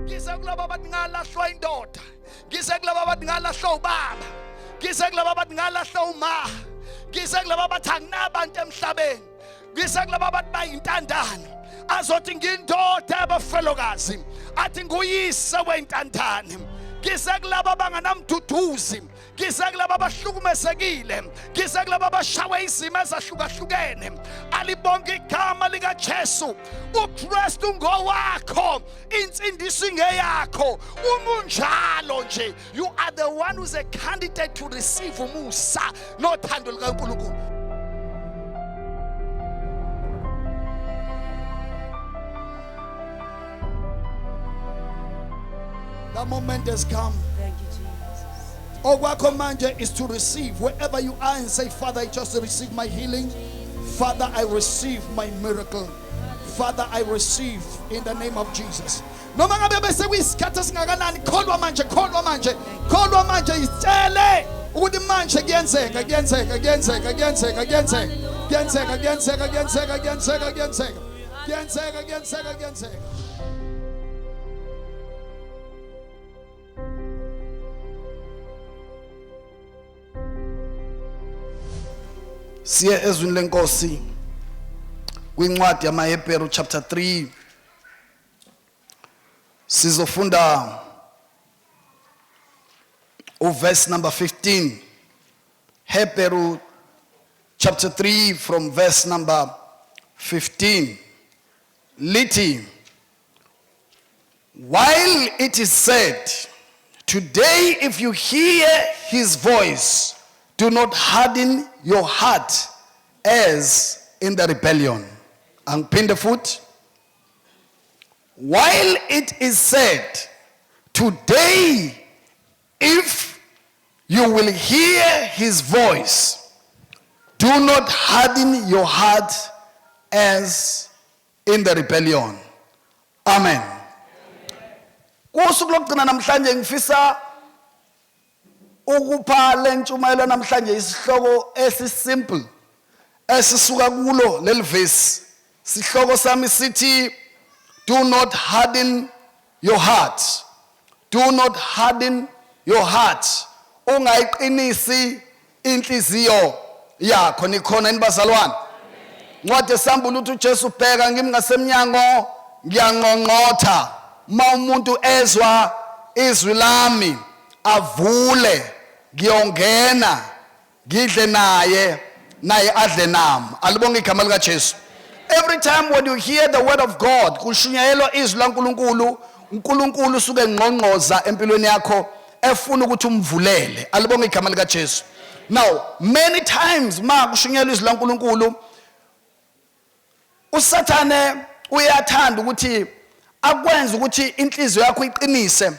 Ngize kulabo abathi ngalahlwa indoda, ngize kulabo abathi ngalahlwa ubaba, ngize kulabo abathi ngalahlwa uma, ngize kulabo abathi anginabantu emhlabeni, ngize kulabo abathi bayintandane. Azothi ngindoda yabafelokazi, athi nguyise wentandane. Ngize kulabo abanganamduduzi, ngize kulabo abahlukumezekile, ngize kulabo abashawe izimo ezahlukahlukene. Alibonke igama likaJesu. uKristu ngowakho, insindiso ingeyakho. Uma unjalo nje, you are the one who's a candidate to receive umusa nothando lukaNkulunkulu. That moment has come. Thank you, Jesus. Okwakho manje is to receive wherever you are and say, Father, I just receive my healing. Father, I receive my miracle. Father, I receive in the name of Jesus. Noma ngabe bese kuyisikhathi esingakanani, kholwa manje, kholwa manje, kholwa manje, itshele ukuthi manje kuyenzeka, kuyenzeka, kuyenzeka, kuyenzeka, kuyenzeka, kuyenzeka, kuyenzeka, kuyenzeka, kuyenzeka, kuyenzeka, kuyenzeka, kuyenzeka, kuyenzeka. Siye ezwini lenkosi kwincwadi yamaHebheru chapter 3, sizofunda uverse number 15. Hebheru chapter 3 from verse number 15 lithi, while it is said, today if you hear his voice, do not harden your heart as in the rebellion. Angiphinde futhi. While it is said, today if you will hear his voice, do not harden your heart as in the rebellion. Amen. Kusuku lokugcina namhlanje ngifisa ukupha lentshumayelo namhlanje isihloko esisimple esisuka kulo leli verse. Sihloko sami sithi, do not harden your heart. Do not harden your heart. Ungayiqinisi inhliziyo yakho. Nikhona yini bazalwane? Ncwadi esambulo uthi uJesu, bheka ngimi ngasemnyango ngiyanqonqotha, uma umuntu ezwa izwi lami avule, ngiyongena ngidle naye, naye adle nami. Alibonge igama likaJesu. Every time when you hear the word of God, kushunyayelwa izwi laNkulunkulu, uNkulunkulu usuke engqongqoza empilweni yakho efuna ukuthi umvulele. Alibonge igama likaJesu. Now many times ma kushunyayelwa izwi laNkulunkulu, uSathane uyathanda ukuthi akwenze ukuthi inhliziyo yakho iqinise,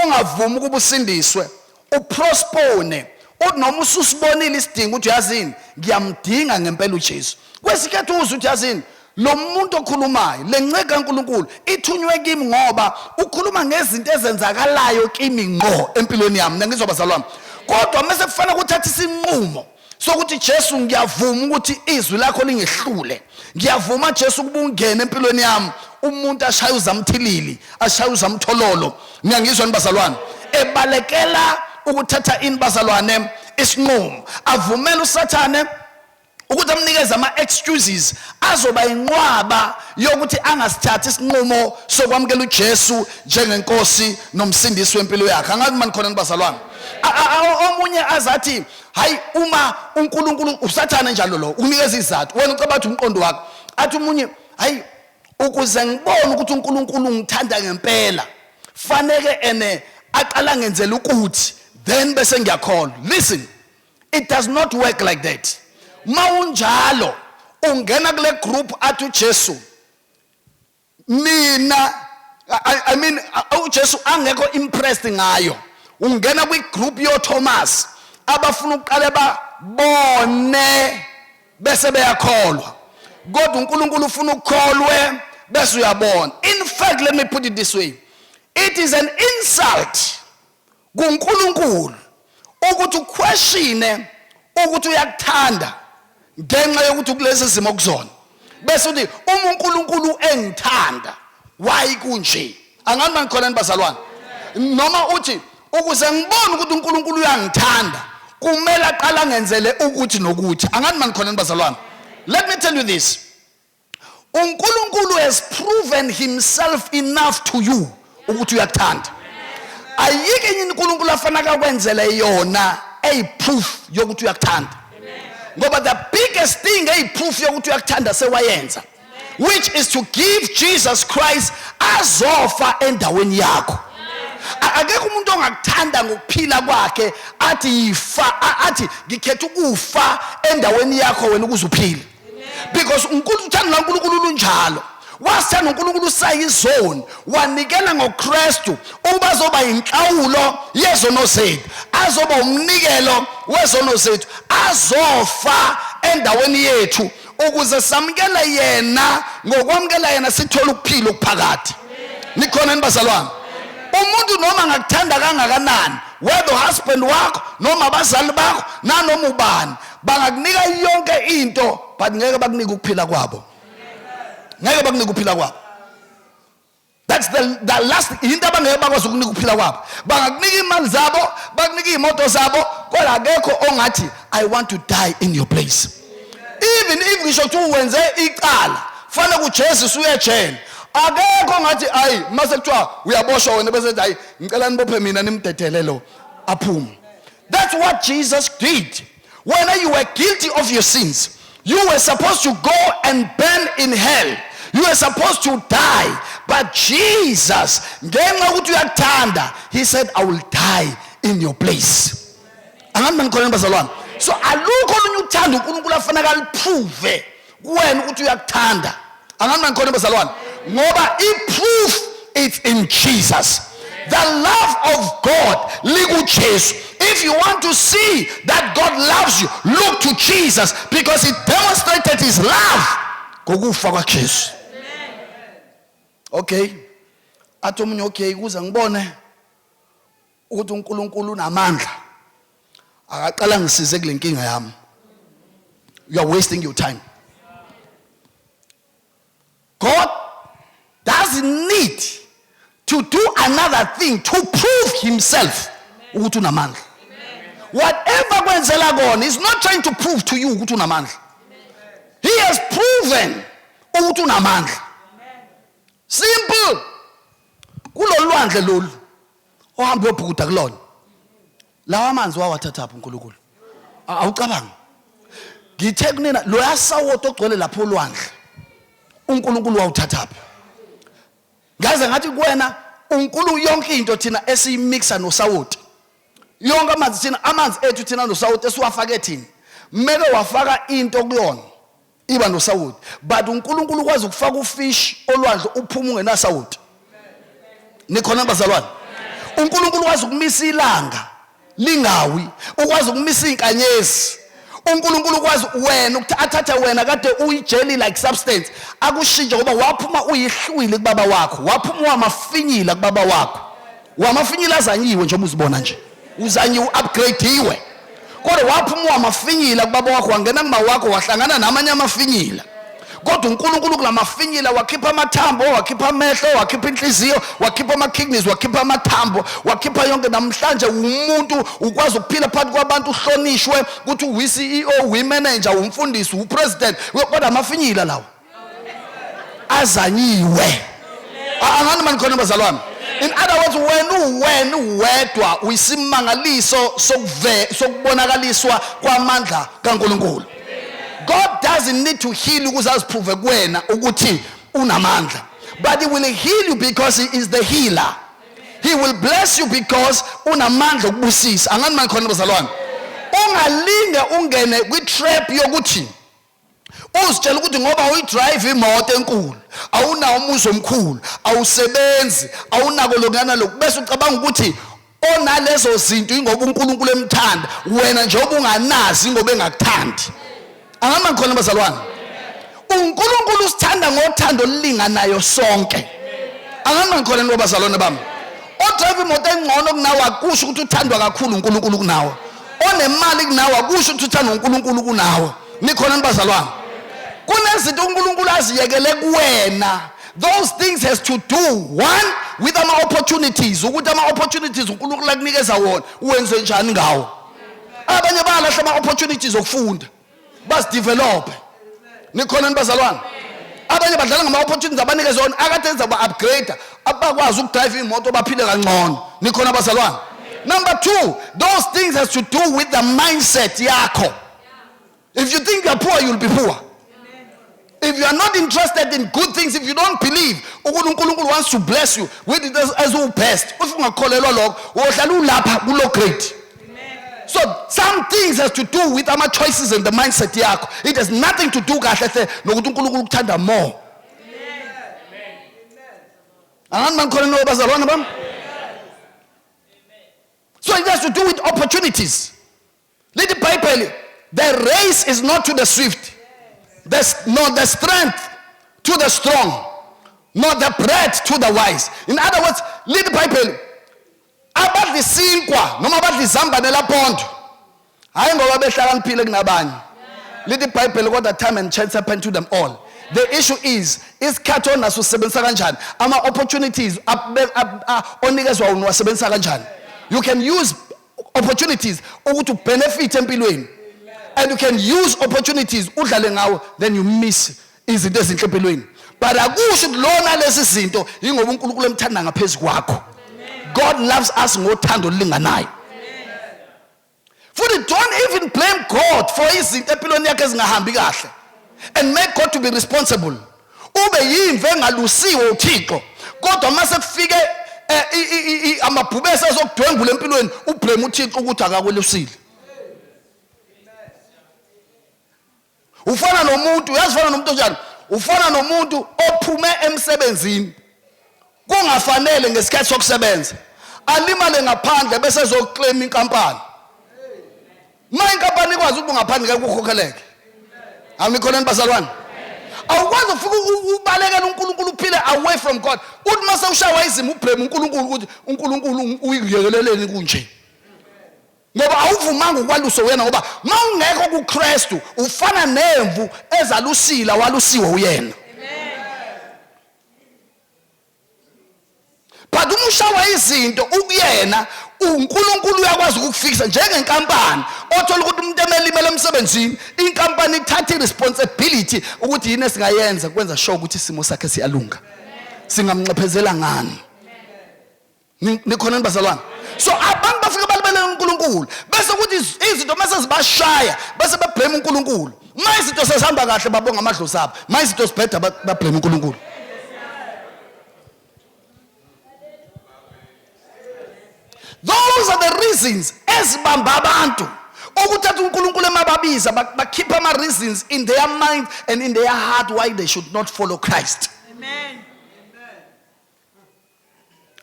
ungavumi ukuba usindiswe, uprospone, uthi noma ususibonile isidingo ukuthi uyazini, ngiyamdinga ngempela uJesu. Kwesikhathi uzwe ukuthi yazini, lo muntu okhulumayo, le nceka kaNkulunkulu ithunywe kimi ngoba ukhuluma ngezinto ezenzakalayo kimi ngqo empilweni yami. Nangizwa bazalwane? Kodwa mase kufanele ukuthatha isinqumo sokuthi Jesu, ngiyavuma ukuthi izwi lakho lingehlule, ngiyavuma Jesu ukuba ungene empilweni yami, umuntu ashaye uzamthilili, ashaye uzamthololo. Ngiyangizwa nibazalwane? Ebalekela ukuthatha ini bazalwane? Isinqumo. Avumela uSathane ukuthi amnikeze ama-excuses azoba inqwaba yokuthi angasithathi isinqumo sokwamukela uJesu njengenkosi nomsindisi wempilo yakhe. Angazi mani khona nibazalwane. Omunye azathi hayi, uma uNkulunkulu, uSathane njalo lo ukunikeza izathu, wena ucabanga ukuthi umqondo wakho. Athi umunye, hayi, ukuze ngibone ukuthi uNkulunkulu ungithanda ngempela, faneke ene aqala ngenzela ukuthi then bese ngiyakholwa. Listen, it does not work like that. Mawunjalo ungena kule group athi uJesu mina, I mean, uJesu angekho impressed ngayo. Ungena kwi group yo Thomas abafuna ukuqale babone bese beyakholwa, kodwa uNkulunkulu ufuna ukukholwe bese uyabona. In fact, let me put it this way, it is an insult kuNkulunkulu ukuthi uquestione ukuthi uyakuthanda ngenxa yokuthi kulezi zimo kuzona, bese uthi uma uNkulunkulu engithanda, why kunje? Angani manikhona bazalwane? Noma uthi ukuze ngibone ukuthi uNkulunkulu uyangithanda kumele aqala ngenzele ukuthi nokuthi. Angani manikhona bazalwane? Let me tell you this. uNkulunkulu has proven himself enough to you ukuthi uyakuthanda. Ayikho enye uNkulunkulu afana kakwenzele yona eyiproof yokuthi uyakuthanda. Ngoba the biggest thing eyiproof yokuthi uyakuthanda sewayenza, which is to give Jesus Christ azofa endaweni yakho. Akekho umuntu ongakuthanda ngokuphila kwakhe athi yifa, athi ngikhetha ukufa endaweni yakho wena ukuze uphile. Because uNkulunkulu uthando laNkulunkulu lunjalo. Wasithanda uNkulunkulu usayizoni, wanikela ngoKristu ukuba azoba inhlawulo yezono zethu, azoba umnikelo wezono zethu, azofa endaweni yethu ukuze samukele yena. Ngokwamukela yena sithole ukuphila okuphakade. Nikhona yini bazalwane? Umuntu noma ngakuthanda kangakanani, whether husband wakho noma abazali bakho nanoma ubani, bangakunika yonke into, but ngeke bakunike ukuphila kwabo, ngeke bakunike ukuphila kwabo. That's the last into abangeke bakwazi ukunika, ukuphila kwabo. Bangakunika imali zabo, bakunika iy'moto zabo, kodwa akekho ongathi, "I want to die in your place." Even if ngisho kuthiwa wenze icala, fanele kujeziswe, uyejele, akekho ongathi, ayi, mase kuthiwa uyaboshwa wena bese ethi, "Hayi, ngicela nibophe mina, nimdedele lo aphume." That's what Jesus did. When you were guilty of your sins, you were supposed to go and burn in hell, you were supposed to die, but Jesus, ngenxa yokuthi uyakuthanda, he said, "I will die in your place." Angani manikhona bazalwane? So alukho olunye uthando uNkulunkulu afanele aliprove kuwena ukuthi uyakuthanda. Angani manikhona bazalwane? Ngoba i-proof, it's in Jesus. The love of God likuJesu. If you want to see that God loves you, look to Jesus, because he demonstrated his love ngokufa kwaJesu. Okay, athi omunye, okay, kuze ngibone ukuthi uNkulunkulu unamandla, akaqala ngisize kule nkinga yami. You are wasting your time. God doesn't need to do another thing to prove himself ukuthi unamandla. Whatever kwenzela kona is not trying to prove to you ukuthi unamandla. He has proven ukuthi unamandla. Simple. Kulolu lwandle lolu ohamba uyobhukuda kulona, lawa amanzi wawathathaphi uNkulunkulu? Awucabangi ngithe kunina loya sawoto ogcwele lapho olwandle, uNkulunkulu wawuthathaphi? Ngaze ngathi kuwena, uNkulunkulu yonke into thina esiyimixa nosawoti, yonke amanzi thina, amanzi ethu thina nosawoti esiwafake thina, meke wafaka into kuyona iba nosawoti, but uNkulunkulu ukwazi ukufaka ufish olwandle uphuma ungenasawoti. Nikhona bazalwane? uNkulunkulu ukwazi ukumisa ilanga lingawi, ukwazi ukumisa izinkanyezi. uNkulunkulu ukwazi wena ukuthi athathe wena kade uyi-jelly like substance akushintshe, ngoba waphuma uyihlwili kubaba wakho, waphuma wamafinyila kubaba wakho, wamafinyila azanyiwe njengoba uzibona nje, uzanyiwe, upgrade-iwe, kodwa waphuma wamafinyila kubaba wakho, wangena kuma wakho, wahlangana namanye amafinyila, kodwa uNkulunkulu kulamafinyila wakhipha amathambo, wakhipha amehlo, wakhipha inhliziyo, wakhipha ama-kidneys, wakhipha amathambo, wakhipha yonke. Namhlanje umuntu ukwazi ukuphila phakathi kwabantu, uhlonishwe ukuthi uyi-CEO, uyi-manager, umfundisi, upresident, kodwa amafinyila lawo azanyiwe. Angani manikhona bazalwane? In other words, wena uwena uwedwa uyisimangaliso sokubonakaliswa kwamandla kaNkulunkulu. God doesn't need to heal ukuze aziprove kuwena ukuthi unamandla, but he will heal you because he is the healer. He will bless you because unamandla okubusisa. Angani manikhona bazalwane? Ungalinge ungene kwi-trap yokuthi uzitshela ukuthi ngoba uyidrive imoto enkulu, awunawo umuzi omkhulu, awusebenzi, awunako lokuyana lokhu, bese ucabanga ukuthi onalezo zinto ingoba uNkulunkulu emthanda wena, njengoba unganazi ingoba engakuthandi. Angama khona bazalwane? uNkulunkulu usithanda ngothando olulinganayo sonke. Angama khona nibo bazalwane bami? Odrive imoto engcono kunawe akusho ukuthi uthandwa kakhulu uNkulunkulu kunawe. Onemali kunawe akusho ukuthi uthandwa uNkulunkulu kunawe. Nikhona nibazalwane? Kunezinto uNkulunkulu aziyekele kuwena. Those things has to do one with ama opportunities, ukuthi ama opportunities uNkulunkulu akunikeza wona uwenze njani ngawo. Abanye balahla ama opportunities okufunda, bazidevelop. Nikhona nibazalwane? Abanye badlala ngama opportunities abanikeza wona akade enza ba upgrade, abakwazi ukudrive imoto baphile kangcono. Nikhona bazalwane? Number 2, those things has to do with the mindset yakho. If you think you are poor, you'll be poor. If you are not interested in good things, if you don't believe ukuthi uNkulunkulu wants to bless you with it as your best, if ungakholelwa lokho, uyohlala ulapha kulo grade. So some things has to do with our choices and the mindset yakho. It has nothing to do kahle hle nokuthi uNkulunkulu ukuthanda more. Angani mangikhona nobazalwane bami? So it has to do with opportunities. Lithi iBhayibheli, the race is not to the swift, nor the strength to the strong, nor the bread to the wise. In other words, lithi iBhayibheli, abadla isinkwa noma abadla izambane laphondo, hayi ngoba behlakaniphile kunabanye. Lithi iBhayibheli, kodwa time and chance happen to them all. The issue is, isikhathi onaso usebenzisa kanjani, ama opportunities onikezwa wona uwasebenzisa kanjani. You can use opportunities ukuthi ubenefit empilweni, and you can use opportunities udlale ngawo, then you miss izinto ezinhle empilweni. But akusho ukuthi lona lezi zinto yingoba uNkulunkulu emthanda ngaphezulu kwakho. God loves us ngothando olulinganayo. Futhi don't even blame God for izinto empilweni yakhe ezingahambi kahle, and make God to be responsible. Ube yimvu engalusiwe uThixo, kodwa mase kufike amabhubesi azokudwengula empilweni, ublame uThixo ukuthi akakwelusile. Ufana nomuntu, uyazifana nomuntu onjani? Ufana nomuntu ophume emsebenzini kungafanele ngesikhathi sokusebenza, alimale ngaphandle bese ezoclaim inkampani. Ma inkampani ikwazi ukuba ngaphandle ngeke kukhokheleke. Awunikhona nibazalwane? Awukwazi ufike ubalekele uNkulunkulu, uphile away from God. Uthi mase ushawa izimo ublame uNkulunkulu ukuthi uNkulunkulu uyiyekeleleni kunje. Ngoba awuvumanga ukwalusa wena, ngoba mawungekho kuKristu ufana nemvu ezalusila walusiwe uyena. But uma ushawa izinto ukuyena, uNkulunkulu uyakwazi ukukufikisa njengenkampani. Othola ukuthi umuntu emelimele emsebenzini, inkampani ithatha iresponsibility ukuthi yini esingayenza kwenza sure ukuthi isimo sakhe siyalunga. Singamnxephezela ngani? Nikhona nibazalwane? So abantu bafike balibele uNkulunkulu, bese kuthi izinto mase zibashaya bese beblame uNkulunkulu. Uma izinto sezihamba kahle babonga amadlozi abo, uma izinto zibheda bablame uNkulunkulu. Those are the reasons ezibamba abantu ukuthatha uNkulunkulu emababiza, bakhipha ama reasons in their mind and in their heart why they should not follow Christ. Amen.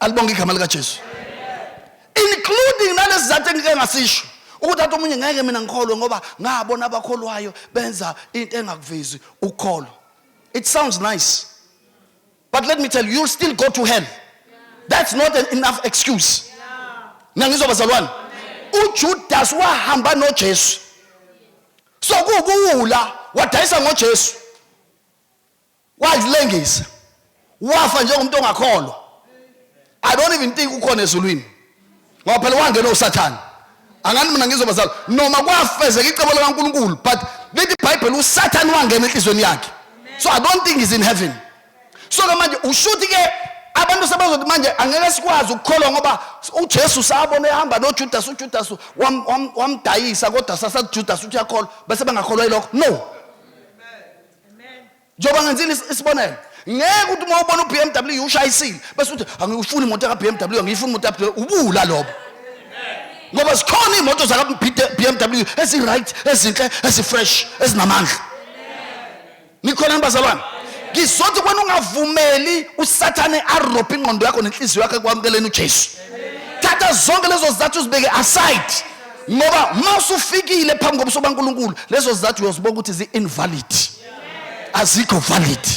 Alibonge igama lika Jesu. Including nalezi zathu engike ngasisho ukuthi athi omunye ngeke mina ngikholwe ngoba ngabona abakholwayo benza into engakuvezi ukukholwa. It sounds nice, but let me tell you, you'll still go to hell. That's not an enough excuse. Nangizwa bazalwane? uJudas wahamba noJesu, so kuwukuwula wadayisa ngoJesu, wazilengisa, wafa njengomuntu ongakholwa. I don't even think ukhona ezulwini, ngoba phela wangena uSathane. Angani mina ngizwa bazalwane, noma kwafezeka icebo likaNkulunkulu, but lithi iBhayibheli uSathane wangena enhlizweni yakhe, so I don't think he's in heaven. So ke manje ushuthi ke abantu sebazothi manje angeke sikwazi ukukholwa ngoba uJesu sabona ehamba noJudas, uJudas wamdayisa, kodwa sasathi Judas uthi uyakholwa, bese bengakholwa yilokho. No. Njengoba ngenzile isibonelo, ngeke ukuthi uma ubona u-BMW ushayisile bese uthi angiyifuni imoto ka-BMW, angiyifuni imoto ka-BMW. Ubula lobo, ngoba zikhona iy'moto zaka-BMW ezi-right, ezinhle, ezi-fresh, ezinamandla. Nikhona nibazalwane? Ngizothi kwena ungavumeli uSathane arobhe ingqondo yakho nenhliziyo yakho ekwamukeleni uJesu. Thatha zonke lezo zizathu uzibeke aside, ngoba uma usufikile phambi kobuso baNkulunkulu lezo zizathu uyozibona ukuthi zi-invalid, azikho valid.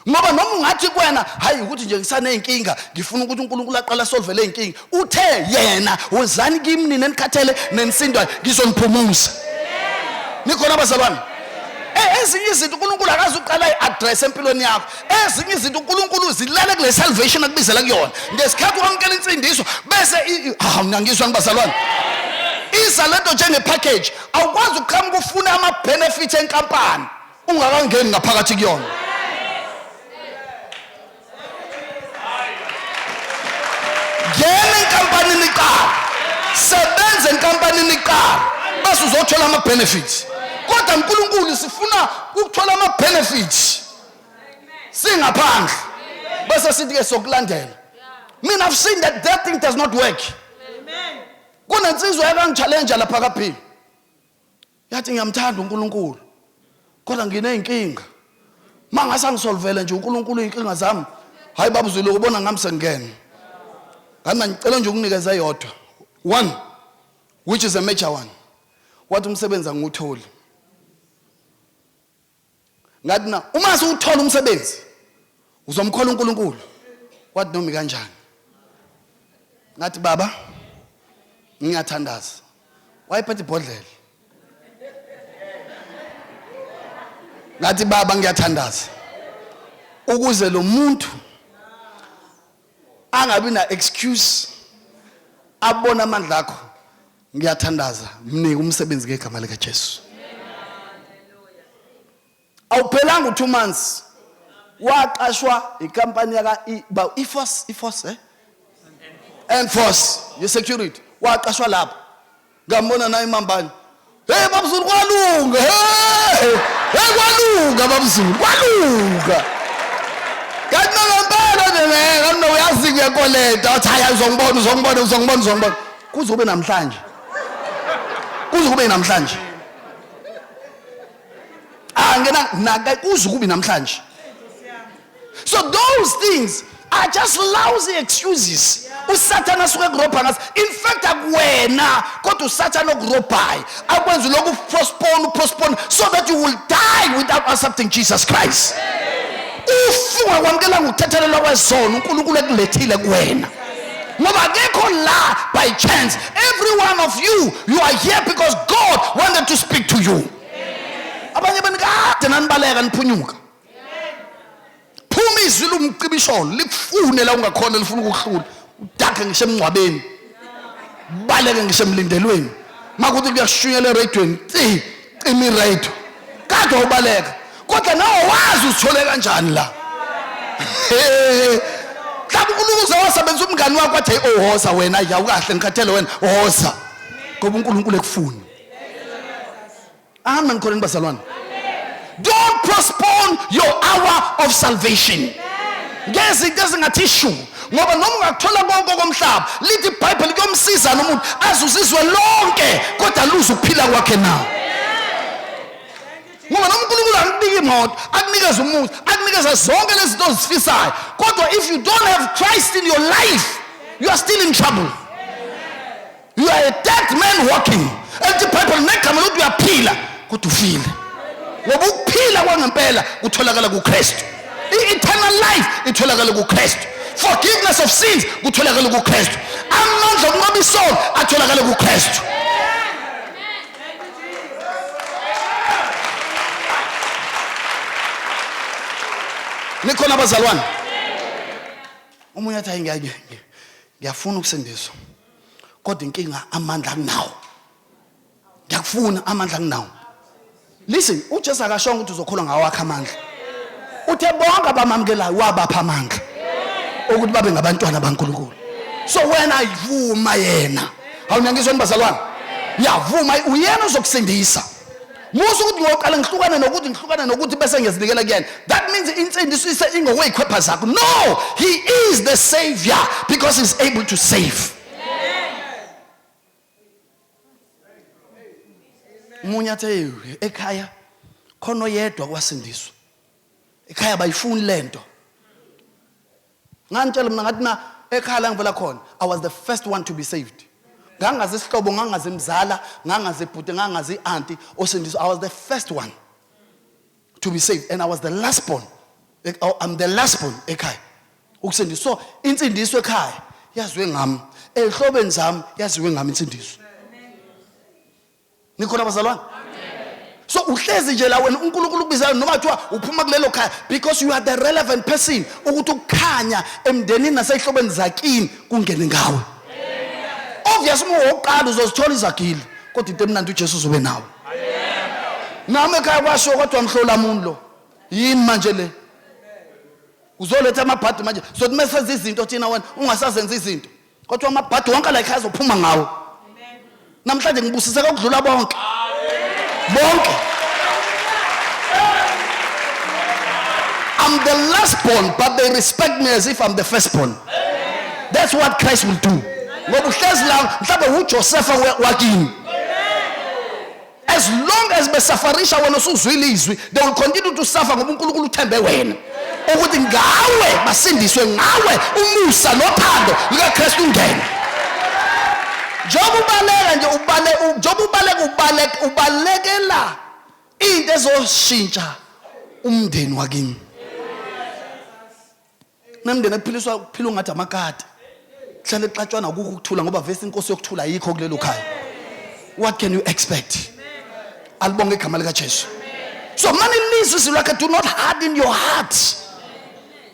Ngoba noma ungathi kuwena hayi ukuthi nje ngisaney'nkinga, ngifuna ukuthi uNkulunkulu aqale asolve le y'nkinga, uthe yena wozani kimi nina enikhathele nenisindwayo, ngizoniphumuza. Nikhona abazalwane? Ezinye izinto uNkulunkulu akaze uqala i-address empilweni yakho. Ezinye izinto uNkulunkulu zilale kule salvation akubizela kuyona. Ngesikhathi wamukela insindiso bese hawu niyangizwa ngibazalwane. Iza lento njenge package, awukwazi ukuqhamuka ufuna ama benefits enkampani ungakangeni ngaphakathi kuyona. Ngena enkampanini kuqala, sebenza enkampanini kuqala, bese uzothola ama-benefits. Kodwa uNkulunkulu sifuna ukuthola ama-benefits singaphandle, bese sithi-ke sokulandela. Mina I've seen that that thing does not work. Kunensizwa yakangi-challenge lapha kaphili, yathi ngiyamthanda uNkulunkulu kodwa nginey'nkinga, uma ngase angisolvele nje uNkulunkulu iy'nkinga zami, hhayi baba uzwile ubona ngami sengingena. Ngathi ngicela nje ukunikeza eyodwa, one which is a major one. Wathi umsebenzi angiwutholi. Ngathi na uma sewuthola umsebenzi uzomkhola uNkulunkulu? Wathi noma kanjani. Ngathi baba ngiyathandaza. Wayephethe ibhodlela. Ngathi baba ngiyathandaza ukuze lo muntu angabi na excuse, abone amandla akho, ngiyathandaza mnike umsebenzi ngegama lika Jesu. Awuphelanga u2 months waqashwa ikampani yaka ba iForce, iForce Enforce ye security, waqashwa lapho. Ngambona naye imambane, hey babuzulu kwalunga, hey hey kwalunga babuzulu kwalunga. Kanti ngempela nje ngeke kanti uyazi kuyakoleta, wathi hayi uzongibona uzongibona uzongibona uzongibona, kuze kube namhlanje, kuze kube namhlanje angena naka, kuze kube namhlanje. So those things are just lousy excuses uSathana asuke ekurobha ngaso. In fact akuwena kodwa uSathana okurobhayo, akwenza lokhu postpone postpone so that you will die without accepting Jesus Christ. Ufunga kwamukela ngokuthethelelwa kwezono uNkulunkulu ekulethile kuwena, ngoba akekho la by chance. Every one of you, you are here because God wanted to speak to you. Abanye benu kade nanibaleka niphunyuka. Phuma izwi lomcibisholo likufune la ungakhona, lifuna ukukuhlula, udakhe ngisho emngcwabeni, baleke ngisho emlindelweni, makuthi kuyakushunyela eradweni, ci cima iradio, kade wawubaleka kodwa nawe wazi uzithole kanjani la. Mhlawumbe uNkulunkulu uze wasebenzisa umngani wakho wathi hey ohoza wena, yawukahle ngikhathele wena hoza, ngoba uNkulunkulu ekufuni. Amen. Khona bazalwane, don't postpone your hour of salvation ngezinto ezingathi shu, ngoba noma ungakuthola konke komhlaba, lithi iBhayibheli kuyomsiza nomuntu azuze izwe lonke kodwa luze ukuphila kwakhe na. Ngoba noma uNkulunkulu akunika imoto, akunikeza umuzi, akunikeza zonke lezi zinto ozifisayo, kodwa if you don't have Christ in your life, you are still in trouble. You are a dead man walking. Elithi iBhayibheli negama lokuthi uyaphila kodwa ufile, ngoba ukuphila kwangempela kutholakala kuKristu. I-eternal life itholakala kuKristu. Forgiveness of sins kutholakala kuKristu. Amandla okunqoba isono atholakala kuKristu. Nikhona abazalwane? Omunye athi hayi ngiyafuna ukusindiswa kodwa inkinga amandla anginawo, ngiyakufuna amandla anginawo. Listen, uJesu akashongo ukuthi uzokholwa ngawakhe amandla. Uthe bonke abamamukelayo wabapha amandla ukuthi babe ngabantwana baNkulunkulu. So wena ayivuma yena. Awunangizwa bazalwane? Yavuma uyena ozokusindisa. Musa ukuthi ngoqala ngihlukane nokuthi ngihlukane nokuthi bese ngiyazinikela kuyena. That means insindiso ise ingokweyikhwepha zakho. No, he is the savior because he's able to save. Umunye athe ekhaya khona oyedwa kwasindiswa. Ekhaya bayifuni lento. Ngantshela mina ngathi na ekhaya la ngivela khona, I was the first one to be saved. Ngangazi isihlobo, ngangazi imzala, ngangazi ibhuti, ngangazi i-auntie osindiswa. I was the first one to be saved and I was the last born. I'm the last born ekhaya ukusindiswa. So insindiso ekhaya yaziwe ngami, ezihlobeni zami yaziwe ngami insindiso. Nikhona bazalwane? So uhlezi nje la wena, uNkulunkulu ukubizayo noma kuthiwa uphuma kulelo khaya, because you are the relevant person ukuthi ukukhanya emndenini nasezihlobeni zakini kungene ngawe. Obvious, uma uwokuqala uzozithola izagile, kodwa into emnandi, uJesu uzobe nawe. Nami ekhaya kwasho kodwa mhlola muntu lo, yini manje le uzoletha amabhadi manje? So uma senza izinto thina, wena ungasazenza izinto, kodwa amabhadi wonke la ekhaya azophuma ngawo. Namhlanje ngibusiseka ukudlula bonke bonke. I'm the last born, but they respect me as if I'm the first born. That's what Christ will do, ngoba uhlezi la mhlawumbe uJosepha wakini. As long as besafarisha, wena usuzwile izwi, they will continue to suffer, ngoba uNkulunkulu uthembe wena ukuthi ngawe basindiswe, ngawe umusa nothando likaKristu ungene. Njengoba ubaleka nje, ubale njengoba ubaleka, ubaleka ubalekela into ezoshintsha umndeni wakini. Nemndeni ekuphiliswa kuphila ungathi amakati, hlale exatshwana, kukho ukuthula, ngoba vese inkosi yokuthula ayikho kulelo khaya. What can you expect? Alibonge igama likaJesu. So mani lizwi izwi lakhe, do not harden your heart.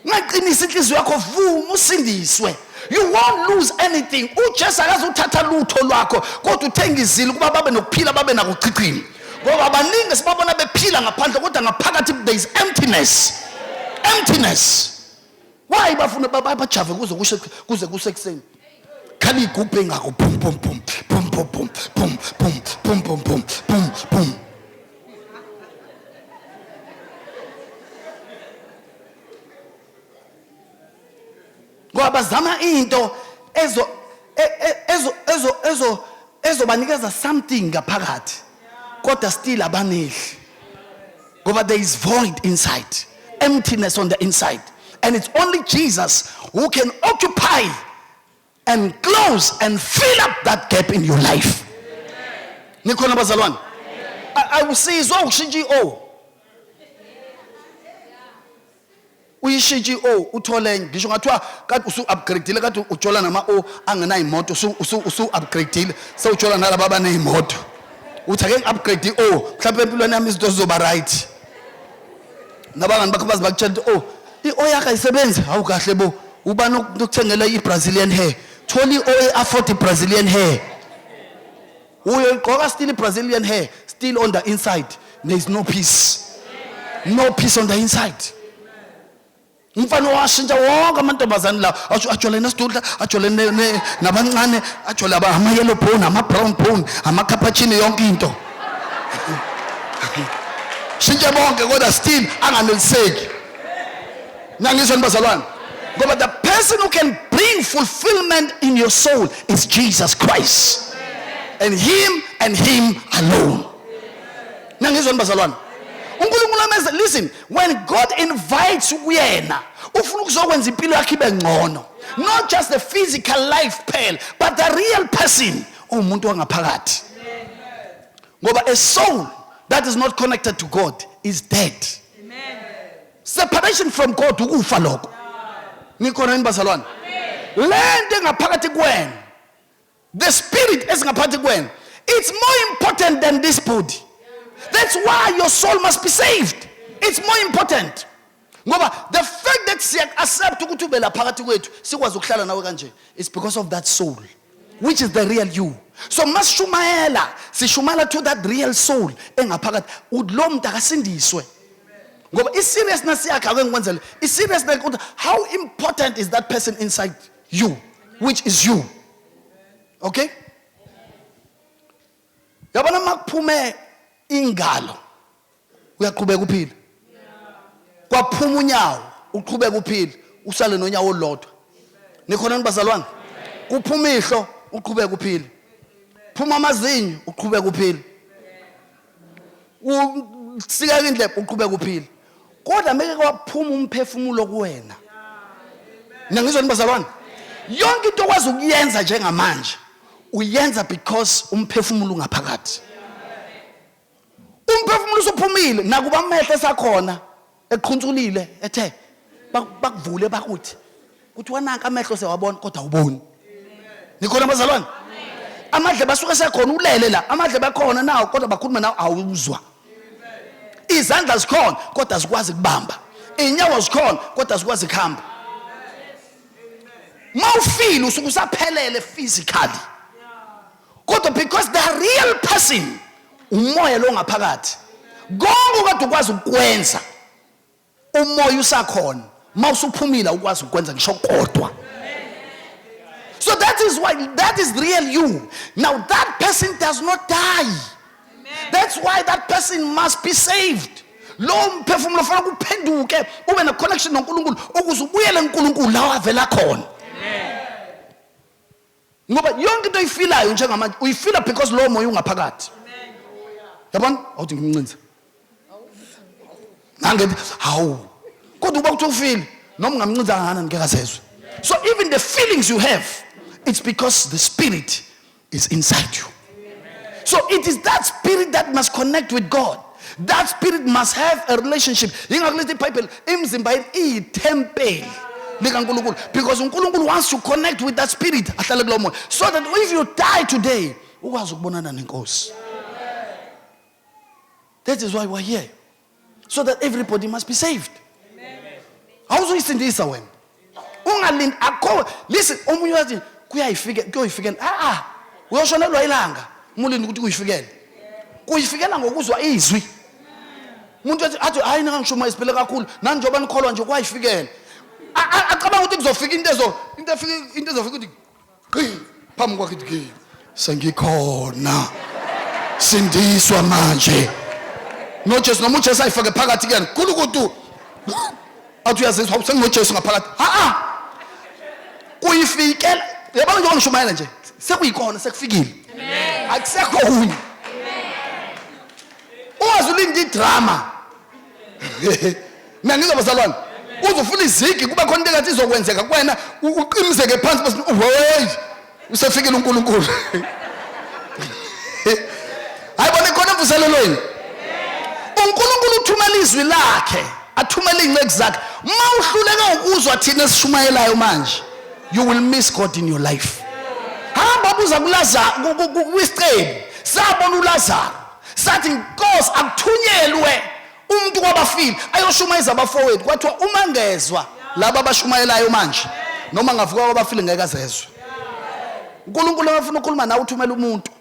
Ungaqinisa inhliziyo yakho, vuma usindiswe. You won't lose anything. UJesu akazuthatha lutho lwakho, kodwa uthengizile ukuba babe nokuphila, babe nakuchichima, ngoba abaningi sibabona bephila ngaphandle, kodwa ngaphakathi there is emptiness, emptiness. Why bafuna bajave kuze kushe, kuze kusekuseni, khala igubhu engako, pum pum pum pum pum pum pum pum pum pum pum pum pum? Ngoba bazama into ezo ezo ezo ezo ezobanikeza something ngaphakathi, kodwa still abaneli, ngoba there is void inside, emptiness on the inside, and it's only Jesus who can occupy and close and fill up that gap in your life. Nikhona, bazalwane? Awusizwa ukushintsha i-o, uyishintshe i-o, uthole enye. Ngisho ngathiwa kade usu-upgradeile, kade ujola nama-o angenayimoto, usu-upgradeile, sewujola nalaba abaneyimoto, uthi ake ngi-upgrade i-o, mhlawumbe empilweni yami izinto zizoba right. Nabangani bakho baze bakutshela ukuthi, "Oh, i-o yakho ayisebenzi." Hawu, kahle bo, ubani okuthengela i-Brazilian hair? Thola i-o e-afford i-Brazilian hair, uyoyigqoka still i-Brazilian hair, still on the inside there is no peace, no peace on the inside. Umfana washintsha wonke amantombazane la, ajole nesidudla, ajole nabancane, ajole ama-yellow bone, ama-brown bone, ama-cappuccino, yonke into, shintshe bonke, kodwa still anganeliseki. Nangizwa bazalwane? Ngoba the person who can bring fulfillment in your soul is Jesus Christ, and him and him alone. Nangizwa bazalwane? UNkulunkulu ameze, listen, when God invites kuyena, ufuna ukuzokwenza impilo yakhe ibe ngcono, not just the physical life kuphela, but the real person, umuntu wangaphakathi, ngoba a soul that is not connected to God is dead. Separation from God ukufa lokho. Nikhona yini, bazalwane? Lento engaphakathi kuwena, the spirit esingaphakathi kuwena, it's more important than this body. That's why your soul must be saved. It's more important, ngoba the fact that siya-accept ukuthi ube la phakathi kwethu, sikwazi ukuhlala nawe kanje, it's because of that soul, which is the real you. So masishumayela, sishumayela to that real soul engaphakathi. Lo muntu akasindiswe, ngoba i-seriousness yakhe, ake ngikwenzele i-seriousness ukuthi how important is that person inside you, which is you. Okay, yabona, makuphume ingalo uyaqhubeka uphile, kwaphuma unyawo uqhubeka uphile, usale nonyawo olulodwa. Nikhona, bazalwane? Kuphuma ihlo, uqhubeka uphile. Phuma amazinyo, uqhubeka uphile. Usika indlebe, uqhubeka uphile. Kodwa meke kwaphuma umphefumulo kuwena, niyangizwa, bazalwane? Yonke into okwazi ukuyenza njengamanje uyenza because umphefumulo ungaphakathi. Umphefumulo usuphumile, nakuba amehlo esakhona eqhuntsulile, ethe bakuvule, bakuthi kuthi wananka amehlo sewabona, kodwa awuboni. Nikhona, bazalwane? Amadlebe asuke sekhona, ulele la, amadlebe akhona nawo, kodwa bakhuluma nawe awuzwa. Izandla zikhona kodwa azikwazi kubamba. Inyawo zikhona kodwa azikwazi kuhamba. Mawufile usuke usaphelele physically. Kodwa because the real person umoya lo ngaphakathi. Konke okade ukwazi ukwenza umoya usakhona mawusuphumile ukwazi ukwenza ngisho kodwa. So that is why that is real you. Now that person does not die. That's why that person must be saved. Lo mphefumulo ufanele uphenduke ube ne connection noNkulunkulu ukuze ubuyele kuNkulunkulu la wavela khona. Ngoba yonke into oyifilayo njengamanje uyifila because lo moya ungaphakathi. Yabona? Awuthi ngimncinze. Nange hawu. Kodwa uba kuthi ufile noma ungamncinza kangakanani ngeke azezwe. So even the feelings you have it's because the spirit is inside you. So it is that spirit that must connect with God. That spirit must have a relationship. Yingakho lithi iBhayibheli imizimba yenu iyithempeli likaNkulunkulu because uNkulunkulu wants to connect with that spirit ahlale kulowo moya so that if you die today ukwazi ukubonana nenkosi. That is why we're here. So that everybody must be saved. Awuzuyisindisa wena. Ungalindi akho listen omunye wathi kuyayifike kuyoyifikela. Ah ah. Uyoshonelwa ilanga uma ulinde ukuthi kuyifikele. Kuyifikela ngokuzwa izwi. Umuntu athi athi hayi ningangishumayezi siphile kakhulu nani njengoba nikholwa nje kwayifikela. Acabanga ukuthi kuzofika into ezo into efika into ezofika ukuthi Qi phambi kwakhe ithi ke sengikhona. Sindiswa manje. NoJesu noma uJesu ayifake phakathi kuyena. Kulukutu. Athi uyazizwa hawu senginoJesu ngaphakathi. Ha ha. Kuyifikela. Yabona njengoba ngishumayela nje sekuyikona sekufikile. Akusekho okunye. Ungaze ulinde idrama. Mina ngizwa bazalwane. Uzofuna izigi kuba khona into engathi izokwenzeka kuwena uqiniseke phansi bese hey usefikile uNkulunkulu. Hayi bona ikhona emvuselelweni. uNkulunkulu uthumela izwi lakhe, athumele izinceku zakhe. Uma uhluleka ukuzwa thina esishumayelayo manje, you will miss God in your life. Hamba buza kuLazaro kwisicebu. Sabona uLazaro. Sathi Nkosi akuthunyelwe umuntu kwabafile ayoshumayeza abafowethu kwathiwa uma ngezwa laba abashumayelayo manje noma ngavuka kwabafile ngeke azezwe uNkulunkulu akafuna ukukhuluma nawe uthumela umuntu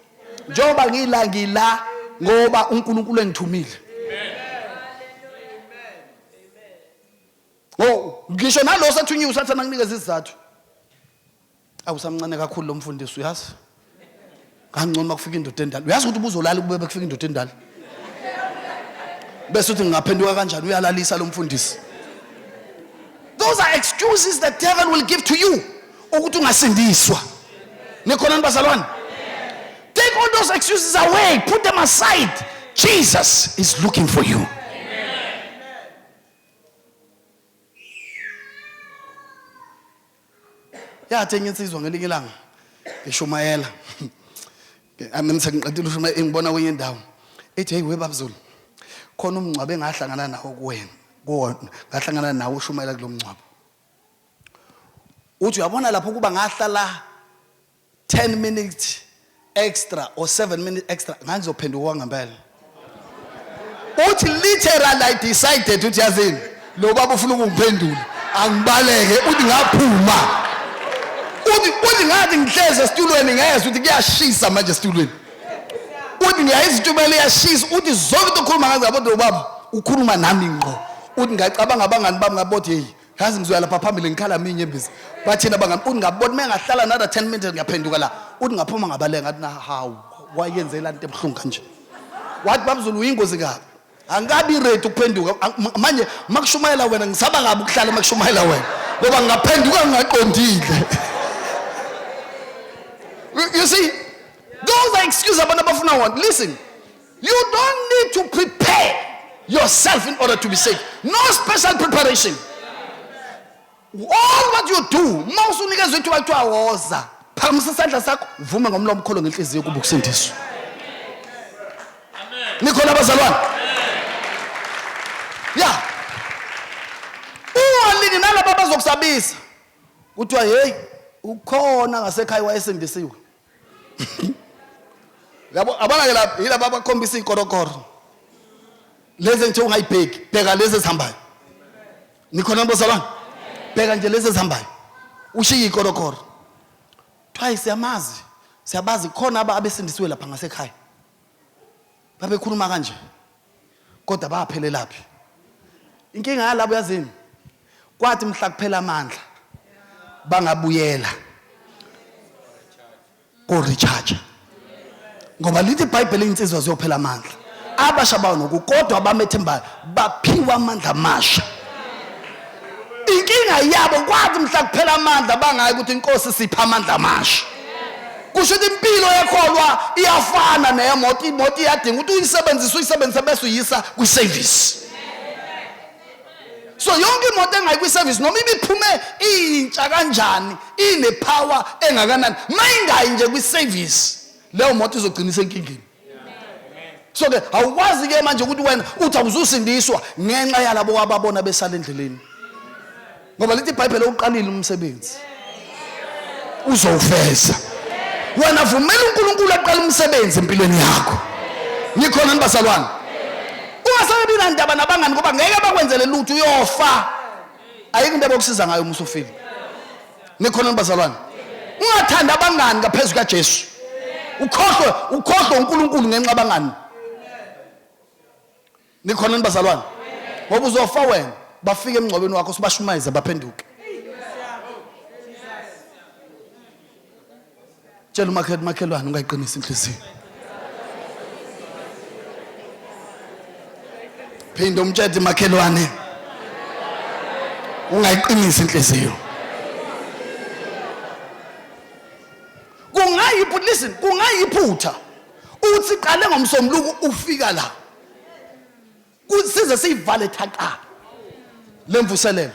njengoba ngila ngila ngoba uNkulunkulu engithumile Oh ngisho nalo sethunyiwe usathana kunikeza isizathu Awusamncane kakhulu lo mfundisi uyazi. Kangcono makufika indoda endala. Uyazi ukuthi ubuzolala kube bekufika indoda endala. Bese uthi ngingaphenduka kanjani uyalalisa lo mfundisi. Those are excuses the devil will give to you ukuthi ungasindiswa. Nikhona nibazalwane? Take all those excuses away, put them aside. Jesus is looking for you. Yathi enye insizwa ngelinye ilanga ngishumayela. Ami sengiqedile ushumayela ingibona kwenye indawo. Ithi hey webabzulu. Khona umngcwabo engahlangana nawo kuwena. Kuwona ngahlangana nawo ushumayela kulomngcwabo. Uthi uyabona lapho kuba ngahlala 10 minutes extra or 7 minutes extra ngangizophenduka kwangempela uthi literally i decided uthi yazini lo baba ufuna ukungiphendula angibaleke uthi ngaphuma uthi uthi ngathi ngihlezi esitulweni ngezwe uthi kuyashisa manje esitulweni uthi ngiyayizwa intshumela iyashisa uthi zonke into okhuluma ngazo yabo lo baba ukhuluma nami ngqo uthi ngacabanga abangani bami ngabothi hey Yazi ngizoya lapha phambili ngikhala minye embizi. Bathina bangani uthi ngabona uma ngahlala another 10 minutes ngiyaphenduka la. Uthi ngaphuma ngabaleka ngathi na hawu wayenzela into ebuhlungu kanje. Wathi babuzulu uyingozi kabi. Angikabi ready ukuphenduka manje makushumayela wena ngisaba kabi ukuhlala makushumayela wena ngoba ngingaphenduka ngingaqondile. You see those are excuses abantu abafuna wona. Listen You don't need to prepare yourself in order to be saved. No special preparation. All what you do, uma usunikezwe ithuba kuthiwa woza, phakamisa isandla sakho, uvume ngomlomo ukholo ngenhliziyo kuba ukusindiswa. Nikhona abazalwane? Yeah. Ungalindi nalabo abazokusabisa. Kuthiwa hey, ukhona ngasekhaya wayesindisiwe. Yabo abana ke lapha yilaba abakhombisa ikorokoro. Lezi engithe ungayibheki, bheka lezi ezihambayo. Nikhona bazalwane? Bheka nje lezi ezihambayo. Ushiye ikorokoro. Kuthiwa siyamazi, siyabazi khona abesindisiwe lapha ngasekhaya. Babekhuluma kanje. Kodwa baphelelaphi? Inkinga yalabo yazini? Kwathi mhla kuphela amandla bangabuyela ko recharge. Ngoba lithi iBhayibheli insizwa ziyophela amandla. Abasha bawo noku kodwa abamethembayo baphiwa amandla amasha. Inkinga yabo kwathi mhla kuphela amandla bangayi ukuthi inkosi sipha amandla amasha. Kusho ukuthi impilo yekholwa iyafana neyemoto, imoto iyadinga ukuthi uyisebenzise uyisebenzise bese uyisa kwi-service. So yonke imoto engayi kwi-service noma ibiphume intsha kanjani inepower engakanani mayingayi nje kwi-service leyo moto izogcina isenkingeni. So ke awukwazi ke manje ukuthi wena uthi awuzusindiswa ngenxa yalabo ababona besala endleleni. Ngoba lithi iBhayibheli uqalile umsebenzi. Uzowufeza. Wena vumela uNkulunkulu aqale umsebenzi empilweni yakho. Nikhona nibazalwane? Ungasabi nandaba nabangani ngoba ngeke bakwenzele lutho uyofa. Ayikho into abakusiza ngayo uma usufile. Nikhona nibazalwane? Ungathanda abangani ngaphezulu kaJesu. Ukhohlwe ukhohlwe uNkulunkulu ngenxa abangani. Nikhona nibazalwane? Ngoba uzofa wena bafike emngcwabeni wakho sibashumayeze baphenduke. Tshela umakhelwane makhelwane ungayiqinisi inhliziyo. Phinde umtshele makhelwane ungayiqinisi inhliziyo. Kungayiphutha listen kungayiphutha uthi qale ngomsombuluko ufika la. Size siyivale thaqa lemvuselelo.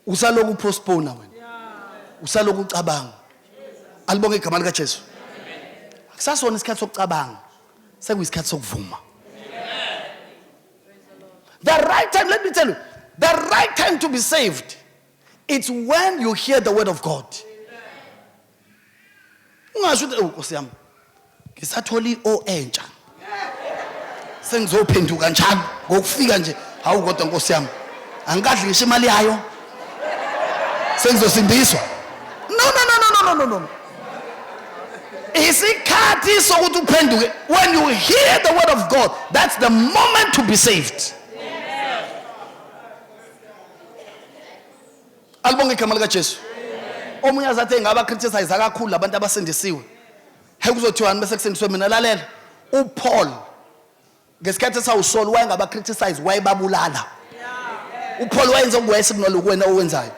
Usaloku postpone wena. Usaloku ucabanga. Alibonge igama lika Jesu. Akusasona isikhathi sokucabanga. Sekuyisikhathi sokuvuma. The right time, let me tell you, the right time to be saved, it's when you hear the word of God. Ungasho ukuthi, "Oh Nkosi yami, ngisathola i-O entsha. Sengizophenduka njalo ngokufika nje, hawu kodwa Nkosi yami, angikadli ngisho imali yayo. Sengizosindiswa." No no no no no no no no. Isikhathi sokuthi uphenduke when you hear the word of God, that's the moment to be saved. Alibonge igama lika Jesu. Omunye azathi engaba criticize kakhulu labantu abasindisiwe. Hey kuzothiwani bese kusindiswe mina lalela. uPaul ngesikhathi esawuSaul wayengaba criticize wayebabulala. uPaul wayenza okuwesi kunaloku wena owenzayo.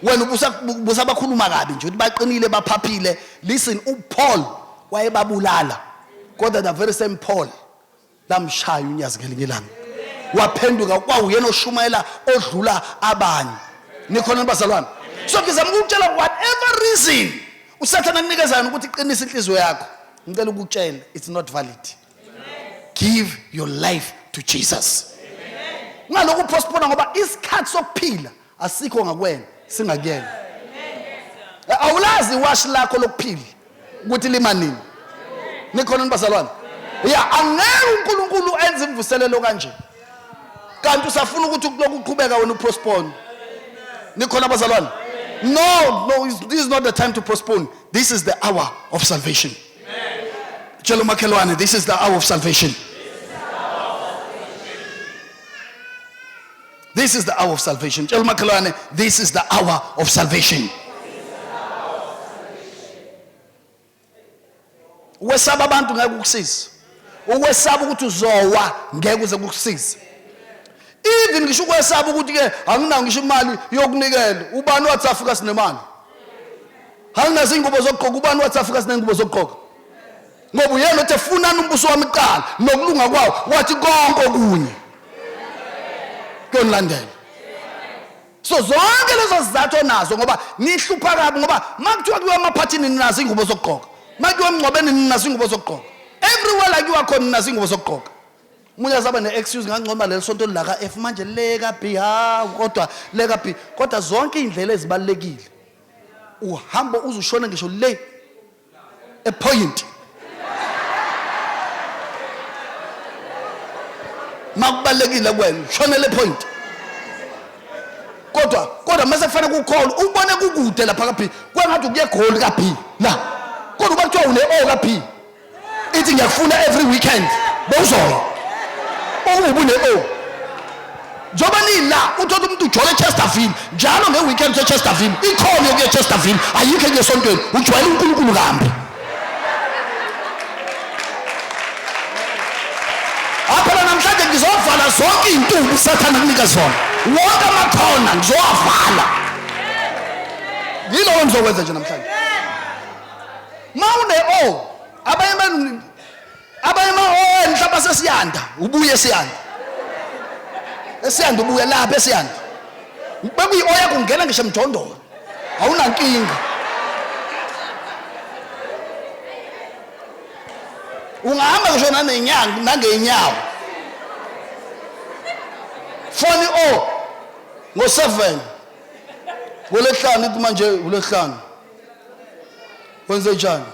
Wena ubusa busabakhuluma kabi nje ukuthi baqinile baphaphile. Listen uPaul wayebabulala. Kodwa the very same Paul lamshaya unyazi ngelinye ilanga waphenduka kwawuyena oshumayela odlula abanye nikhona bazalwane so ngizama ukukutshela whatever reason usathane akunikeza yona ukuthi iqinise inhliziyo yakho ngicela ukukutshela it's not valid give your life to Jesus ungalokhu upostpone ngoba isikhathi sokuphila asikho ngakuwena singakuyena awulazi iwashi lakho lokuphila ukuthi lima nini nikhona nibazalwane ya angeke uNkulunkulu enze imvuselelo kanje kanti usafuna ukuthi lokhu uqhubeka wena upostpone nikhona abazalwane no no this is not the time to postpone this is the hour of salvation tshela umakhelwane this is the hour of salvation This is the hour of salvation. Tshela umakhelwane, this is the hour of salvation. Ukwesaba abantu ngeke kukusize. Ukwesaba ukuthi uzowa ngeke uze kukusize. Even ngisho ukwesaba ukuthi ke anginayo ngisho imali yokunikela. Ubani wathi afika sinemali? Anginazo ingubo zokugqoka. Ubani wathi afika sinengubo zokugqoka? Ngoba uyena othe funani umbuso wami kuqala nokulunga kwawo, wathi konke okunye kuyonilandela. So zonke lezo zizathu onazo ngoba nihlupha kabi ngoba makuthiwa kuyiwa emaphathini ninazo ingubo zokugqoka, makuyiwa emngcwabeni ninazo ingubo zokugqoka, everywhere la kuyiwa khona ninazo ingubo zokugqoka. Umunye azaba ne-excuse ngangcono leli sonto la ka-F manje le ka-B hawu kodwa le ka-B kodwa zonke iy'ndlela ezibalulekile uhambo uze ushone ngisho le epoint. Makubalekile kuwena shonele point. Kodwa kodwa mase kufanele kukhona ubone kukude lapha ka B kwengathi ukuye goal ka B la. Kodwa uba kuthiwa une O ka B ithi ngiyakufuna every weekend bewuzoya. Ukuba une O. Njengoba nila uthola umuntu ujole eChesterville njalo ngeweekend useChesterville ikhona yokuya eChesterville ayikho enye esontweni ujwayele uNkulunkulu kambi. Phela namhlanje ngizovala zonke izintuba uSathane akunika zona. Wonke amakhona ngizowavala. Yiloko ngizokwenza nje namhlanje. Ma une O abanye benu abanye ma O mhlawumbe sesiyanda ubuye siyanda. Esiyanda ubuye lapha esiyanda. Bekuyi O yakho ungena ngisho emjondolo. Awunankinga. Ungahamba ngisho nanenyanga nangeenyawo. Foni O ngo-7 ngolesihlanu ithi manje ulesihlanu wenze njani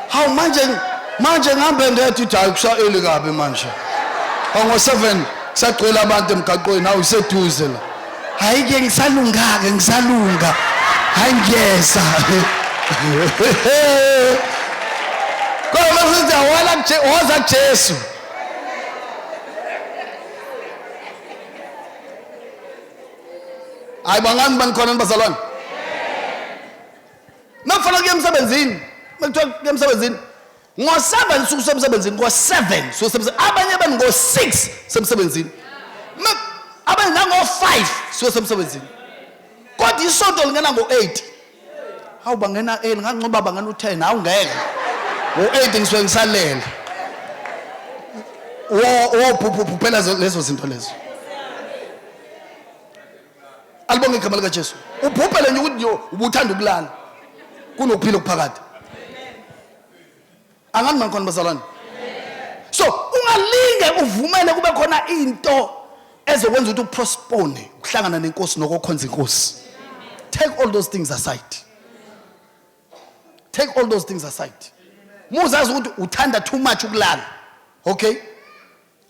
hawu manje manje ngihambe ngedwa ithi hayi kusa-early kabi manje hawu ngo-7 kusagcwele abantu emgaqweni hawu iseduze la hayi ke ngisalunga-ke ngisalunga hayi ngiyeza kodwa masithi awala woza kujesu hayi bangani banikhona nibazalwane Mekufanele kuye emsebenzini, mekuthiwa kuye emsebenzini ngo-7 suku semsebenzini, ngo-7 suku semsebenzini, abanye benu ngo-6 semsebenzini, abanye nango-5 suku semsebenzini, kodwa isonto lingena ngo-8. Hawu bangena early, ngancoba bangena u-10, hawu ngeke ngo-8 ngisuke ngisalele. Wo wo phela lezo zinto lezo. Alibonge igama likaJesu. Ubhubhele nje ukuthi ubuthanda ukulala kunokuphila okuphakade. Angani mankhona bazalwane. So ungalinge uvumele kube khona into ezokwenza ukuthi upostpone ukuhlangana nenkosi nokukhonza inkosi. Take all those things aside. Take all those things aside. Muzazi ukuthi uthanda too much ukulala. Okay?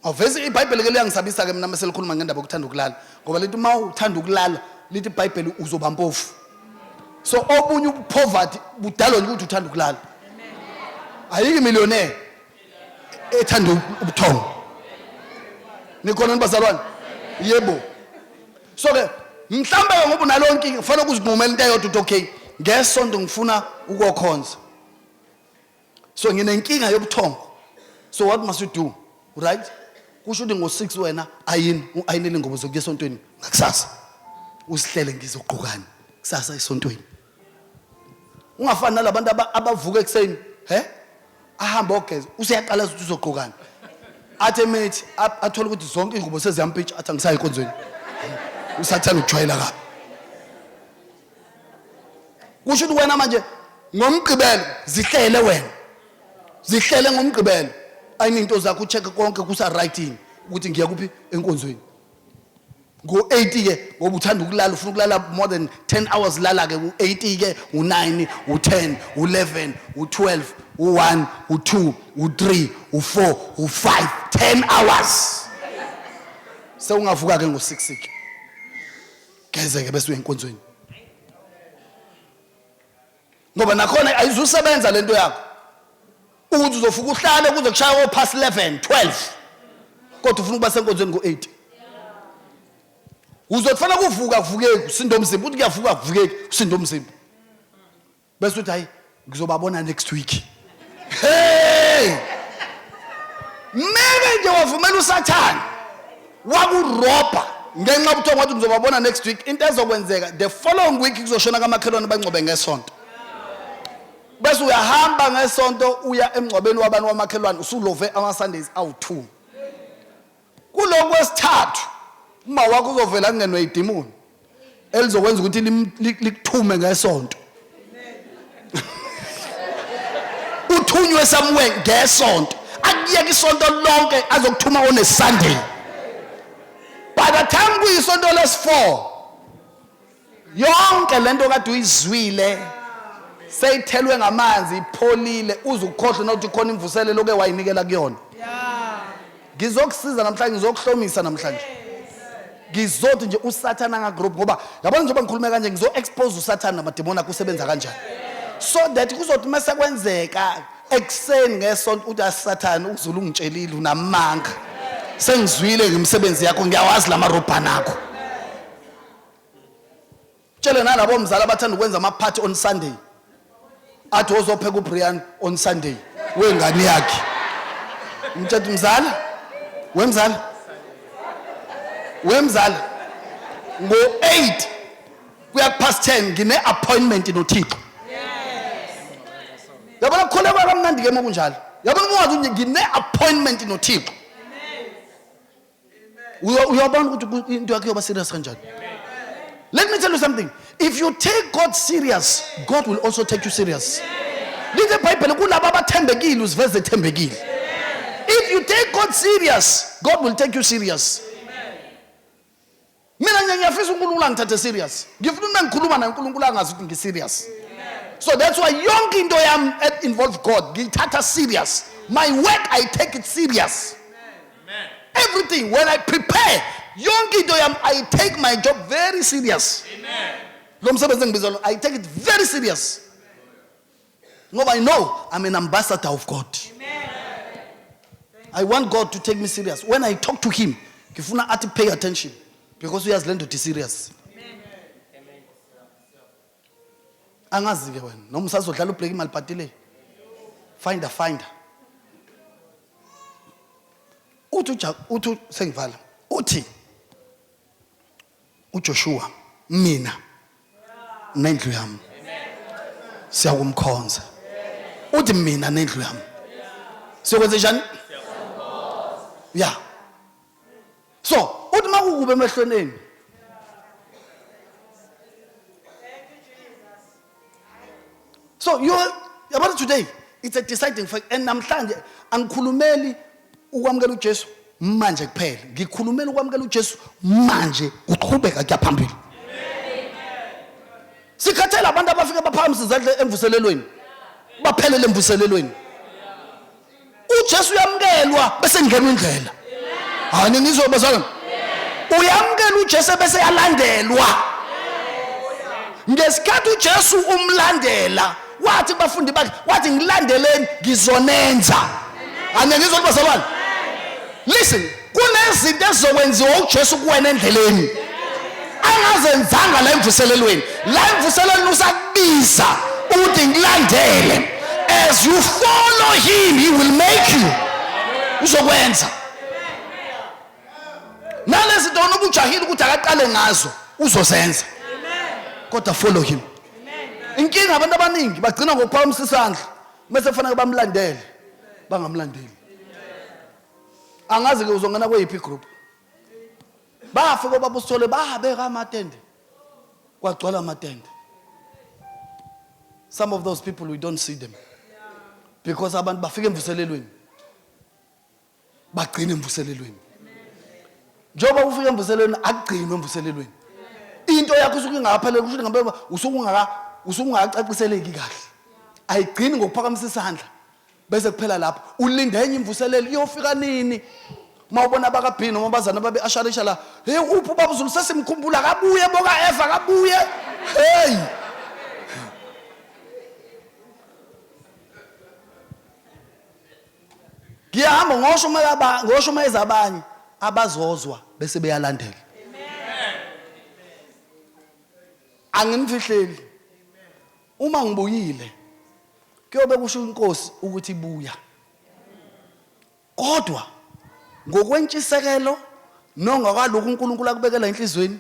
Awuvezi iBhayibheli ke liyangisabisa ke mina mase likhuluma ngendaba yokuthanda ukulala ngoba lithi uma uthanda ukulala lithi iBhayibheli uzoba mpofu. So obunye ubupoverty budalwa nje ukuthi uthanda ukulala. Ayikho millionaire ethanda ubuthongo. Nikhona nibazalwane? Yebo. So ke mhlambe ke ngoba unalo nkinga kufanele ukuzinqumela into eyodwa ukuthi okay ngesonto ngifuna ukuyokhonza. So nginenkinga yobuthongo. So what must you do? Right? Kusho ukuthi ngo-6 wena ayini uayinele ingubo zokuya esontweni ngakusasa. Usihlele ngizogqokani kusasa esontweni. Ungafani nalabantu abavuka ekuseni, he? Ahambe ogeza, useyaqala ukuthi uzogqokani. Athi emethi athole ukuthi zonke ingubo seziyampitsha athi angisayi enkonzweni. Usathanda ukujwayela kabi. Kusho ukuthi wena manje ngomgqibelo zihlele wena. Zihlele ngomgqibelo. Ayini into zakho ucheck konke kusa right yini ukuthi ngiya kuphi enkonzweni. Ngo-8 ke ngoba uthanda ukulala ufuna ukulala more than 10 hours lala ke u-8 ke u-9 u-10 u-11 u-12 u-1 u-2 u-3 u-4 u-5 10 hours. Sewungavuka ke ngo-6 ke. Gezeke bese uya enkonzweni. Ngoba nakhona ayizusebenza lento yakho. Ukuthi uzofuka uhlale kuze kushaya o past 11, 12. Kodwa ufuna ukuba senkonzweni ngo-8. Uzothi kuvuka kuvukeki usindo umzimba uthi kuyavuka kuvukeki usindo umzimba. Bese uthi hayi ngizobabona next week. Hey! Meke nje wavumela uSathane wakurobha ngenxa yokuthi wathi ngizobabona next week into ezokwenzeka the following week kuzoshona kamakhelwane bangcwabe ngesonto. Bese uyahamba ngesonto uya emngcwabeni wabantu wamakhelwane usulove ama Sundays awu2. Kulokhu kwesithathu uma wakho uzovela kungenwe idimoni elizokwenza ukuthi likuthume ngesonto. Uthunywe somewhere ngesonto. Akuyeke isonto lonke azokuthuma on a Sunday. By the time kuyisonto lesi4 yonke lento kade uyizwile Seyithelwe ngamanzi ipholile uze ukhohlwe nokuthi khona imvuselelo oke wayinikela kuyona. Ngizokusiza namhlanje, ngizokuhlomisa namhlanje. Ngizothi nje uSathane angagroup ngoba yabona njengoba ngikhulume kanje ngizo-expose uSathane namademoni akhe usebenza kanjani. So that kuzothi mase kwenzeka ekuseni ngesonto uthi asathane uZulu ungitshelile unamanga. Sengizwile ngemisebenzi yakho ngiyawazi lamarobhana akho. Tshele nalabo mzali abathanda ukwenza ama-party on Sunday. Athi ozopheka uBrian on Sunday wengane yakhe. Ngitshela mzala, wemzala. Wemzala. Ngo-8 kuya past 10 ngine appointment noThixo. Yabona kukholekwa kamnandi ke mokunjalo. Yabona uma wazi ngine appointment noThixo. Uyabona ukuthi into yakho iyoba serious kanjani. Let me tell you something. If you take God serious, God will also take you serious. Lithi iBhayibheli kulabo abathembekile uziveze ethembekile. If you take God serious, God will take you serious. Mina nje ngiyafisa uNkulunkulu angithathe serious. Ngifuna uma ngikhuluma naye uNkulunkulu angazi ukuthi ngi-serious. So that's why yonke into yami that involve God ngiyithatha serious. My work I take it serious. Everything when I prepare yonke into yami I take my job very serious. Lo msebenzi engibiza lo I take it very serious. Ngoba I know I'm an ambassador of God. I want God to take me serious. When I talk to him, ngifuna athi pay attention because uyazi le ndoda serious. Angazi ke wena noma usazodlala ubhleki imali bhatile. Finder finder. Uthi uthi sengivala. Uthi uJoshua mina nendlu yami siyakumkhonza. Uthi mina nendlu yami siyokwenza njani? Yeah. So uthi makukube emehlweni enu So you yabona today it's a deciding fact and namhlanje angikhulumeli ukwamukela uJesu manje kuphela, ngikhulumela ukwamukela uJesu manje kuqhubeka kuya phambili. Sikhathele abantu abafike baphakamisa izandla emvuselelweni, baphelele emvuselelweni. uJesu uyamukelwa bese ngena indlela. Hayi ningizwe bazalwane, uyamukela uJesu bese yalandelwa. Ngesikhathi uJesu umlandela wathi kubafundi bakhe, wathi ngilandeleni ngizonenza. Aningizwa bazalwane? Listen, kunezinto ezizokwenziwa uJesu kuwena endleleni angazenzanga la emvuselelweni. La emvuselelweni usakubiza ukuthi ngilandele. As you follow him, he will make you. Uzokwenza nalezi zinto wena ubujahile ukuthi akaqale ngazo, uzozenza, kodwa follow him. Inkinga abantu abaningi bagcina ngokuphakamisa isandla bese kufanele bamlandele, bangamlandeli. Angazi ke uzongena kweyiphi igroup. Bafika obaba uSithole babeka amatende, kwagcwala amatende. Some of those people we don't see them because abantu bafika emvuselelweni bagcina emvuselelweni. Njengoba ufika emvuselelweni akugcinwe emvuselelweni. Into yakho usuke ingakapheleli, kusho ukuthi ngabe usuke ungaka usuke ungakacaciseleki kahle. Ayigcini ngokuphakamisa isandla bese kuphela lapho, ulinde enye imvuselelo iyofika nini? Uma ubona abakabhini noma abazana babe asharisha la, hey, uphi ubaba uZulu, sesimkhumbula, akabuye boka Eva, akabuye. Hey, ngiyahamba ngosho uma ngosho uma ezabanye abazozwa bese beyalandela. Anginifihleli, uma ngibuyile kuyobe kusho inkosi ukuthi ibuya, kodwa ngokwentshisekelo nongakwalokhu uNkulunkulu akubekela enhlizweni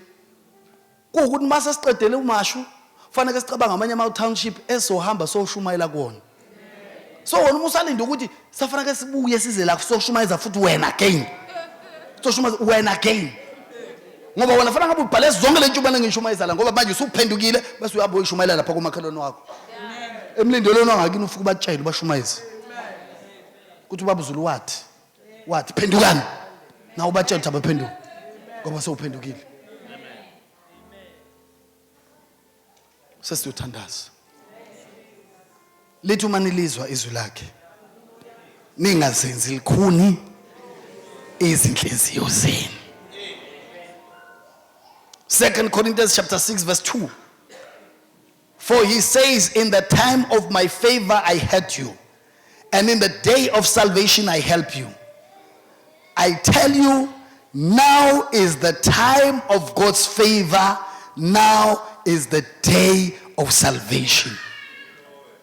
kuwukuthi mase siqedele umashu fanele sicabanga amanye ama township esohamba soshumayela kuwona. So wena uma usalinde ukuthi safanele sibuye size la soshumayeza futhi wena again, soshumayeza wena again, ngoba wena fanele ngabe ubhale zonke le ntshumayelo engishumayeza la, ngoba manje usuphendukile bese uyabuya ushumayela lapha komakhelwane wakho emlindelweni wangakini, ufike ubatshele ubashumayeze ukuthi ubaba uZulu wathi phendukani, nawe ubatshele ukuthi abaphenduke ngoba sewuphendukile. Sesiyothandaza. Lithi uma nilizwa izwi lakhe ningazenzi likhuni izinhliziyo zenu. 2 Corinthians chapter 6 verse 2. For he says, In the time of my favor I heard you, and in the day of salvation I help you. I tell you, now is the time of God's favor, now is the day of salvation.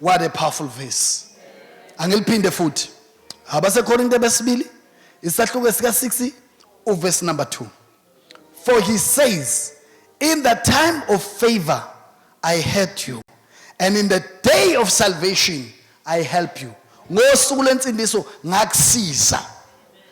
What a powerful verse. Angiliphinde futhi. AbaseKorinte besibili isahluko sika 6 uverse number 2. For he says, In the time of favor I heard you, and in the day of salvation I help you. Ngosuku lwensindiso ngakusiza.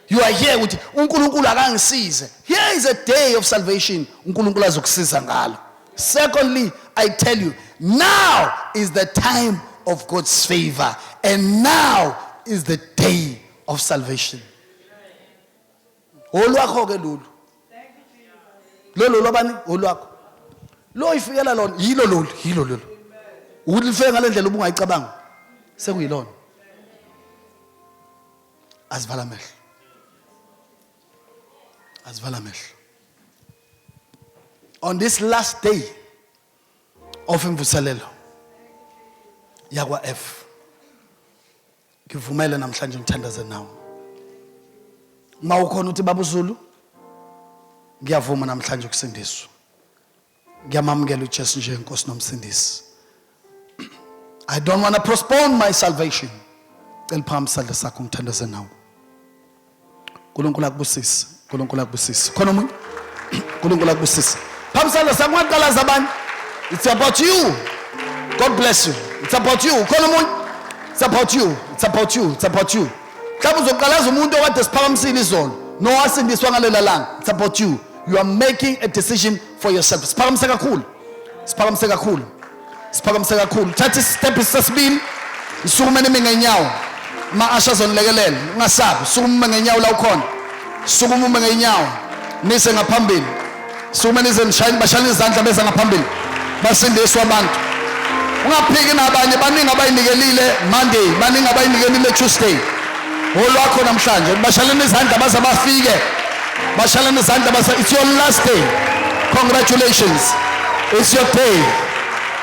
You are here ukuthi uNkulunkulu akangisize. Here is a day of salvation uNkulunkulu azokusiza ngalo. Secondly, I tell you, now is the time of God's favor and now is the day of salvation. Olwakho ke lolu. Lolo lwabani? Olwakho. Lo ifikela lona yilo lolu, yilo lolu. Ukuthi lifike ngalendlela ubungayicabanga. Sekuyilona. Asivala amehlo. Asivala amehlo. On this last day of imvuselelo yakwa F. Ngivumele namhlanje ngithandaze nawe. Uma ukhona uthi baba uZulu ngiyavuma namhlanje ukusindiswa. Ngiyamamukela uJesu njengenkosi nomsindisi. I don't want to postpone my salvation. Cela phambi isandla sakho ngithandaze nawe. uNkulunkulu akubusise. uNkulunkulu akubusise. Khona omunye? uNkulunkulu akubusise. Phambi isandla sakho ungaqalaza abanye. It's about you. God bless you. It's about you. Khona omunye? It's about you. It's about you. It's about you. Mhlawumbe uzoqalaza umuntu okade siphakamisile izolo nowasindiswa ngalela langa. It's about you. You are making a decision for yourself. Siphakamise kakhulu. Siphakamise kakhulu. Siphakamise kakhulu. Thatha istep sesibili. Isukume nimi ngenyawo. Ma-asha azonilekelela. Ungasabi. Sukuma ume ngenyawo la ukhona. Sukuma ume ngenyawo. Nise ngaphambili. Sukume nize nishayine bashayine izandla beza ngaphambili. Basindiswa abantu. Ungaphiki nabanye baningi abayinikelile Monday, baningi abayinikelile Tuesday. Olwakho namhlanje bashaleni izandla baze bafike. Bashaleni izandla base it's your last day. Congratulations. It's your day.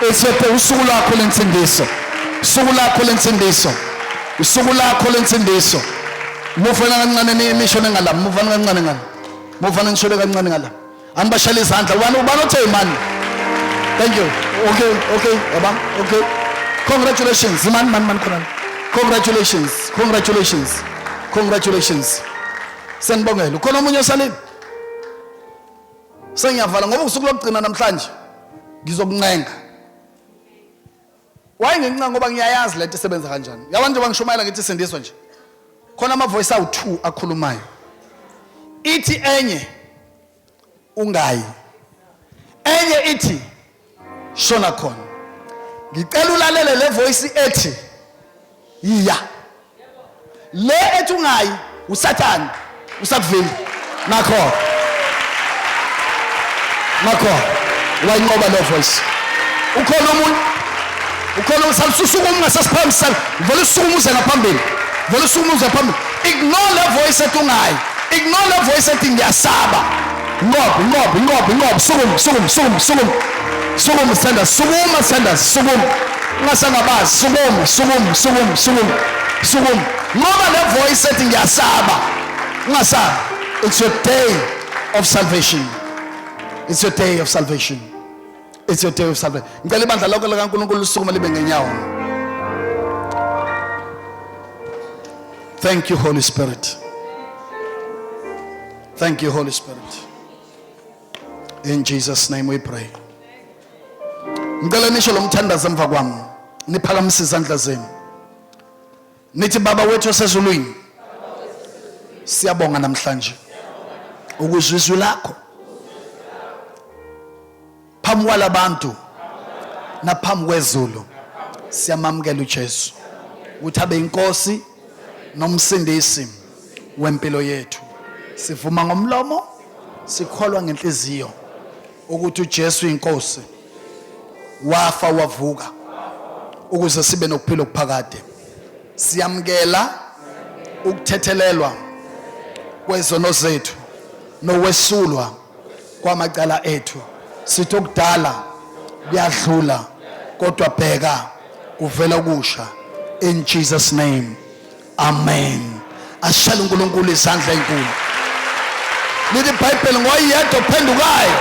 It's your day. Usuku lwakho lensindiso. Usuku lakho lensindiso. Usuku lakho lensindiso. Mufana kancane nisho ngala, mufana kancane ngala. Mufana nishole kancane ngala. Anibashale izandla. Ubani ubani othe imani? Thank you. Okay, okay, yaba. Okay. Congratulations. Man man man khona. Congratulations. Congratulations. Congratulations. Senibongela. Ukhona omunye osalile? Sengiyavala ngoba usuku lokugcina namhlanje. Ngizokuncenga. Why ngincenga ngoba ngiyayazi lento isebenza kanjani. Yabona njengoba ngishumayela ngithi sindiswa nje. Khona ama voice awu2 akhulumayo. Ithi enye ungayi. Enye ithi shona khona. Ngicela ulalele le voice ethi yiya. Le ethi ungayi uSathane usakuvimba. Nakho. Nakho. Wayinqoba lo voice. Ukhona omunye ukhona usalusukuma ungasasiphambisana vele usukume uze ngaphambili vele usukume uze ngaphambili ignore le voice ethi ungayi ignore le voice ethi ngiyasaba nqob nqob nqob nqob sukuma sukuma sukuma sukuma sukuma senda sukuma senda sukuma ungasangabazi sukuma sukuma sukuma sukuma sukuma nqoba le voice ethi ngiyasaba ungasabi it's your day of salvation it's your day of salvation It's your day of salvation. Ngicela ibandla lonke likaNkulunkulu lisukume libe ngenyawo. Thank you Holy Spirit. Thank you Holy Spirit. In Jesus name we pray. Ngicela nisho lo mthandazo emva kwami. Niphakamise izandla zenu. Nithi baba wethu osezulwini. Siyabonga namhlanje. Ukuzwa izwi lakho. Phambi kwalabantu naphambi kwezulu siyamamukela uJesu ukuthi abe inkosi nomsindisi wempilo yethu. Sivuma ngomlomo sikholwa ngenhliziyo ukuthi uJesu inkosi wafa wavuka Ukuze sibe nokuphila okuphakade. Siyamkela ukuthethelelwa kwezono zethu nokwesulwa kwamacala ethu. Sithi okudala kuyadlula kodwa bheka kuvela okusha in Jesus name. Amen. Ashale uNkulunkulu izandla ezinkulu. Lithi iBhayibheli ngoyedwa ophendukayo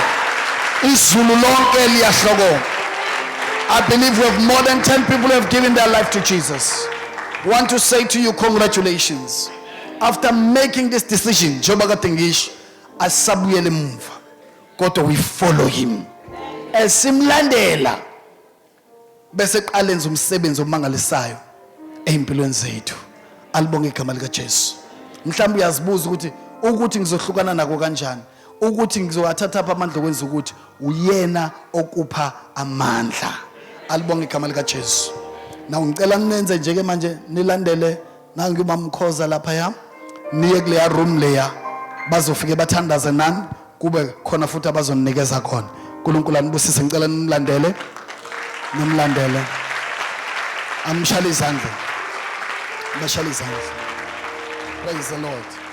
izulu lonke liyahlokoma. I believe we have more than 10 people who have given their life to Jesus. Want to say to you congratulations. After making this decision, njengoba kade ngisho, asisabuyele emuva. Kodwa we follow him. Esimlandela bese qala enza umsebenzi omangalisayo ezimpilweni zethu. Alibonge igama lika Jesu. Mhlawumbe uyazibuza ukuthi ukuthi ngizohlukana nako kanjani, ukuthi ngizowathatha apha amandla okwenza ukuthi uyena okupha amandla. Alibonge igama lika Jesu. Now ngicela ninenze nje ke manje nilandele nangu umamkhoza lapha ya niye kuleya room leya bazofike bathandaze nani kube khona futhi abazoninikeza khona. uNkulunkulu anibusise ngicela nimlandele nimlandele amshale izandla bashale izandla. Praise the Lord.